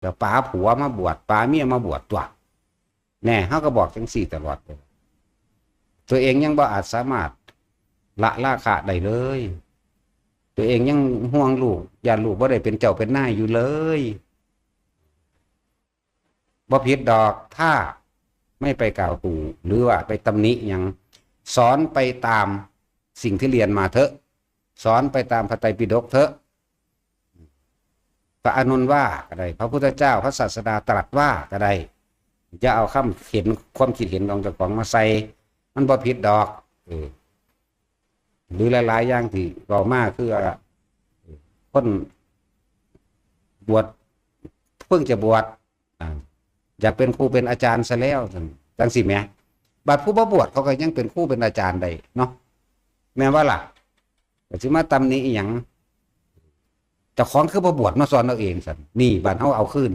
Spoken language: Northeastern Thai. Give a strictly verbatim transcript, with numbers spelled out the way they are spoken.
ก็ป๋าผัวมาบวช ป๋าเมียมาบวชตั๊ว แน่ เฮาก็บอกจั่งซี้ตลอดเลย ตัวเองยังบ่อาจสามารถละราคะได้เลย ตัวเองยังห่วงลูก ย้านลูกบ่ได้เป็นเจ้าเป็นนายอยู่เลย บ่ผิดดอก ถ้าไม่ไปกล่าวตู่ หรือว่าไปตำหนิหยัง สอนไปตามสิ่งที่เรียนมาเถอะ สอนไปตามพระไตรปิฎกเถอะ พระอานนท์ว่าก็ได้ พระพุทธเจ้า พระศาสดาตรัสว่าก็ได้ อย่าเอาคำเห็น ความคิดเห็นของเจ้าของมาใส่ มันบ่ผิดดอก เออ หรือหลายๆอย่างที่เว้ามา คือว่าคนบวช เพิ่งจะบวช อ่า อยากเป็นครูเป็นอาจารย์ซะแล้ว จั่งซี้แหม บัดผู้บ่บวชเขาก็ยังเป็นครูเป็นอาจารย์ได้เนาะ แม่นบ่ล่ะ ก็สิมาตำหนิอีหยัง เจ้าของคือบ่บวชมาสอนเอาเองซั่น นี่ บัดเฮาเอาคืน